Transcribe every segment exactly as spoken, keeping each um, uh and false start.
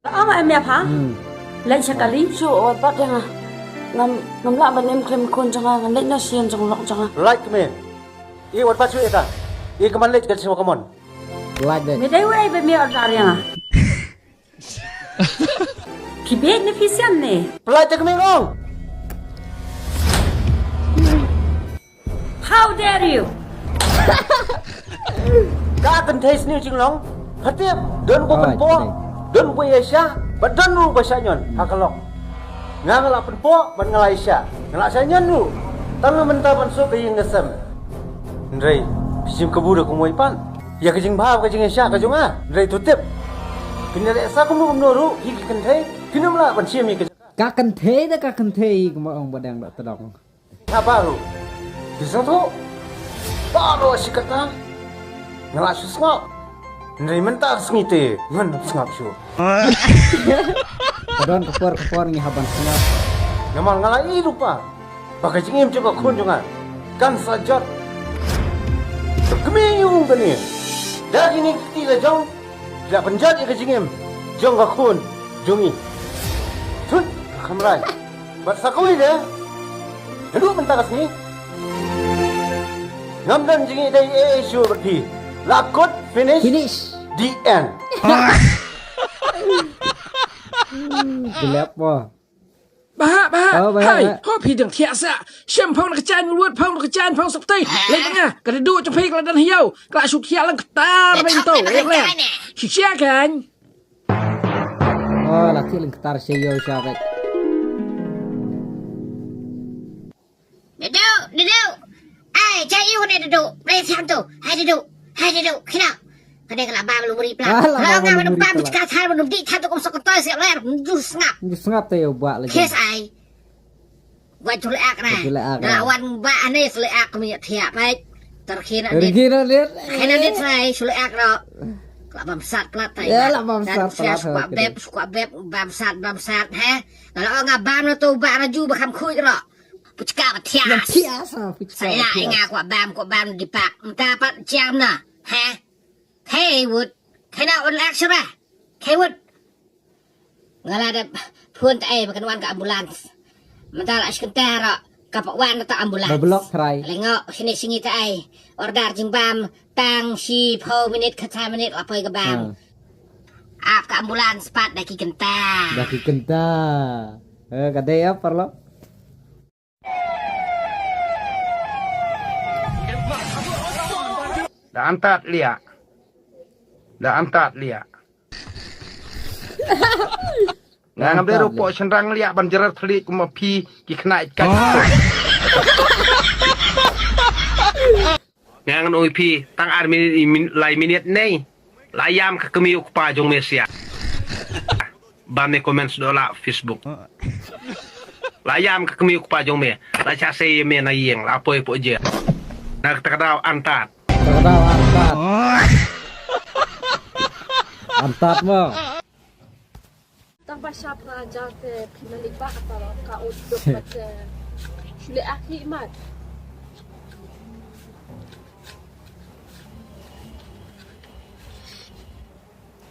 Ong em ïa pha. Hmm. Leit sha kali. Shu wat bat ïa nga. Ngam, ngam lah ban im khlem khun jong nga, ngan leit noh sha ïing jong lok jong nga. Lait kmie. I wat bat shu ita. I kman leit ka shu kamon. Lait dei. Me dei wei ba me order ïa nga. Phi beit ne phi sian ne? Pynlait te kmie ong. How dare you? Ka kynthei sniew jinglong. Pha tip, don ba pynpoh, don ba ïaishah, bad don ruh ba shah ñion ha ka lok. Nga nga la pynpoh bad nga la ïaishah, nga la shah ñion ruh. Tang mynta ban suk ka ïing ka sem. Hynrei phi shim kabu da kumwei pat ïa ka jingbha bad ka jingïaishah ka jong nga. Hynrei to tip, phin ïaleh sa kumno kumno ruh hi ki kynthei, phin ym lah ban shim ïa ka jong nga. Ka kynthei da ka kynthei, kumba ong ba dang da tdong. Haba ruh phi sngewthuh baroh shi katta, nga la shu sngap. Hynrei mynta ka sngi te ngan sngap shuh. Ka don ka por ka por ngi hap ban sngap. Namar nga la ïohi ruh pat ba ka jingim jong ka khun jong nga kan sa jot. Ka kmie ïa u kane da kine ki kti la jong. Ki la pynjot ïa ka jingim jong ka khun jong ngi. Tut ka khamrai. Bad sa kawei de, haduh mynta ka sngi ngam don jingïadei ei ei shuh bad phi. La kut, finish. Finish. The end. Jelep mo. Bah, bah. Oh, bah, hai, bah. Ho phi dang thiah sah. Shem phong da ka jan, lut phong da ka jan, phong sopti. Lei tengah. Ka da duh jong phi ka la dan hiau. Ka la shu thiah lang ktar beng to. Lei lei. Shisha kan. Oh, la thiah lang ktar sha ïew sha bek. Dedu, dedu. Ai, jai ïew ne dedu. Lei thiang tu. Hai dedu. Hai dedu. Kina. Ka dei ka la bam lumuri pla. Ah, la bam lumuri pla. Ka thar ba num di thar tu kum sok toy se ler, nju sngap. Nju sngap te ïa u ba lagi. Kes ai. Wa ju le ak na. Wa ju le ak na. Wan ba ane se le ak mi thiah pek. Ter khina dit. Khina dit. Khina dit sai su le ak ro. La bam sat plat tai. Ya, la bam sat plat. Sukwa beb, sukwa beb, bam sat, bam sat, he. La ong nga bam na tu ba na ju ba kham khuid ro. Puchka ba thiah. Thiah sa puchka. Saya inga kwa bam, kwa bam di pak. Mta pat jam na. He. Hey, Wood. Kena un action ba. Hey, Wood. Nga la da phone ta ai ba kan wan ka ambulance. Mynta la shkynta ro ka pa wan ta ambulance. Ba block try. Lengo sini singi ta ai. Order jingbam tang shi phew minit kata minit la poi ka bam. Ap ka ambulance pat da ki kynta. Da ki kynta. Eh, ka dei ap parlo. Da antat liak. Da antat liak. Nga ngam dei ruh pok shynrang liak ban jerat thliej kum ma phi ki khynnah ikat. Nga ngan ong ïa phi tang ar minit, lai minit nei. La ïam ka kmie u kpa jong me sia. Ba me comment sdok la Facebook. La ïam ka kmie u kpa jong me. La cha sei me na ïing la poi pok je. Na kata ka daw antat. Kata ka daw antat. Antat mo. Tang ba shap na jar te phi malik ba ka tara ka ut duk ba te. Shule aki mat.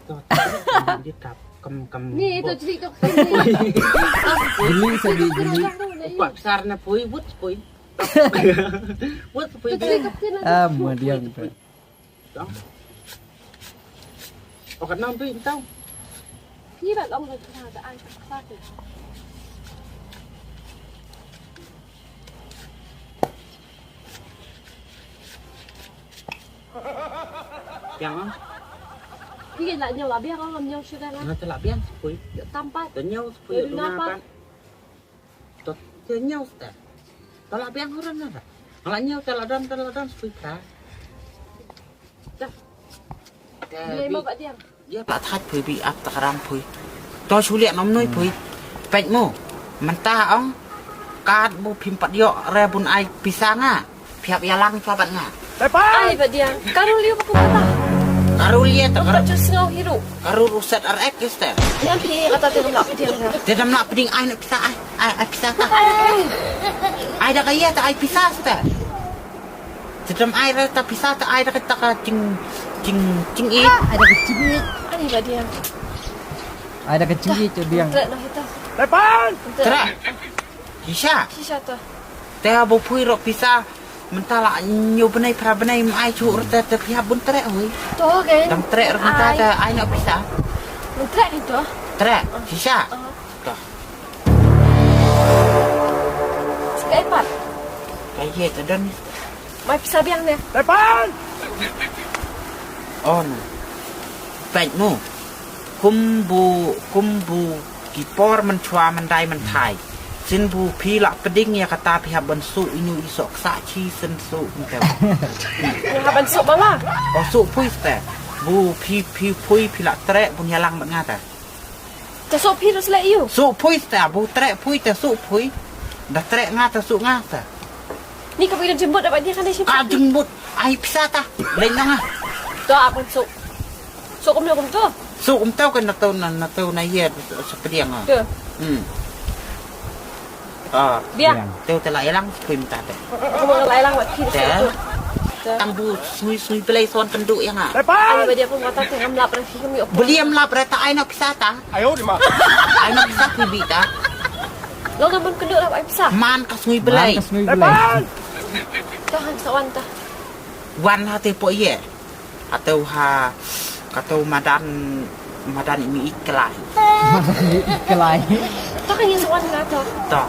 To, to, kam, kam, kam. Ni to jeli to. Jeli sa di jeli. Kuat besar na pui, but pui. But pui. Ah, medium. Dong. Okat nang tu intau. Ni ba long ba kena da ai tak tak. Biang ah. Ni la nyau la biang ah, nyau sudah lah. Nah, telah biang sepui. Tampat. Nyau sepui. Duna pat. Tot te nyau sta. Tala biang huran na. Ala nyau tala dan tala dan sui ka. Dah. Dia mau kat dia. Dia pat hat pui bi ap takaram pui. To suliak nom noi pui. Pek mo. Menta ong. Kat bu phim pat yok re bun ai pisang ah. Phiap ïalang chwa bad nga. Ai ba dia. Karu liu ba pun kata. Karu liu ta karu. Ka ju sngau hiru. Karu ruset ar ek kista. Yang pi kata te dam lak pding. Te dam lak pding ai na pisa ai. Ai, ai pisa ta. Ai da ka ïa ta ai pisa sta. Te dam ai ra ta pisa ta ai da ka ta ka ching ching ching i. Ai da ka ching i. Ai ba dia. Ai da ka jingïeit biang. Treh noh ita. Tepan! Treh. Shisha. Shisha to. Te ba phi ruh pisa mynta la hynñiew bnai phra bnai ym ai shuh ruh te, te phi hap bun treh hoi. To ke. Dang treh ruh mynta te ai noh pisa. Bun treh ni to. Treh. Shisha. To. Sika ipat. Ka ye te don. Mai pisa biang ne. Tepan! Oh no. Peit mo. Kumbu, kumbu ki por mynchwa myndai mynthai. Sien bu phi la pdeng ïa kata phi hap ban suh inu i soh ksa chi sien suh mynta. Phi hap ban suh bala. Oh suh pui ste. Bu phi phi pui phi la treh bun ïalang bad nga ta. Ta suh phi rus le yu. Suh pui ste bu treh pui ta suh pui. Da treh nga ta suh nga ta. Ni ka phi jingmut dapat dia kan dia. Ka jingmut ai pisa ta. Lain nga. To apa suh. Suh kumno kumto. Suh kumto kan na tau na na tau na ye sa pdiang. To. Hmm. Ah. Biang. Tau te la ïalang pui mynta te. Aku mau lai lang wat phi. Te. Tang bu sngui sngui belai son kendu ïa nga. Ani ba dia pun kata te ngam lap rang phi ngam yu. Beli am lap rang ta ai na pisa ta. Ayo di ma. Ai na pisa phi bi ta. Lo ngam pun kendu lap ai pisa. Man ka sngui belai. Man ka sngui belai. Tahan sa wan ta. Wan ha te po ye. Atau ha katau madan madan imi iklai. Iklai. Ta kan ye sa wan nga ta. Ta.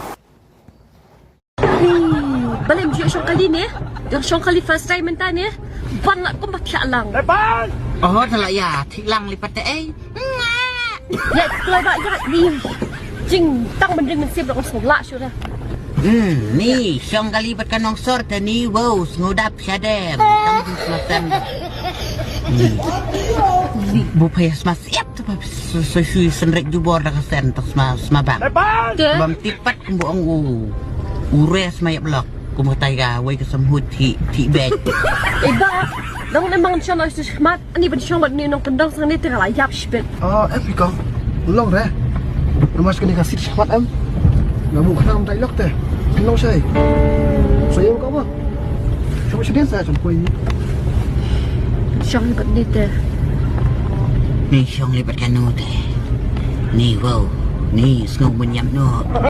Balem ju shong kali ne. Dang shong kali first time mynta ne. Ban la kum ba thiah lang. Oh, ta la ïa thiah lang lipat te ei. Ya kloi ba ya ni. Jing tang mending men sip dong song la shu dah. Hmm, ni shong kali bat ka nongsor te ni wow sngudap shadem. Tang jing smasen. Hmm. Bu payah smas ïap tu pa so shui senrek jubor da ka sen tak sma sma bang. Bam tipat kumbu ong u. Ures ma ïap lok. Kum ka taiga wei ka samhut thi thi bek. Iba dong ne mang shong la shu khmat ani ban shong bat ni nong kendong sang ni tengah la ïap shibit. Ah, eh pika. Long re. Namas kani ka sit khmat em. Namu khnam tai lok te. Long sai. Sai ka ma. Shong shidin sa shong koi. Shong ni bat ni te. Ni shong ni bat kanu te. Ni wow. Ni sngew munyam no.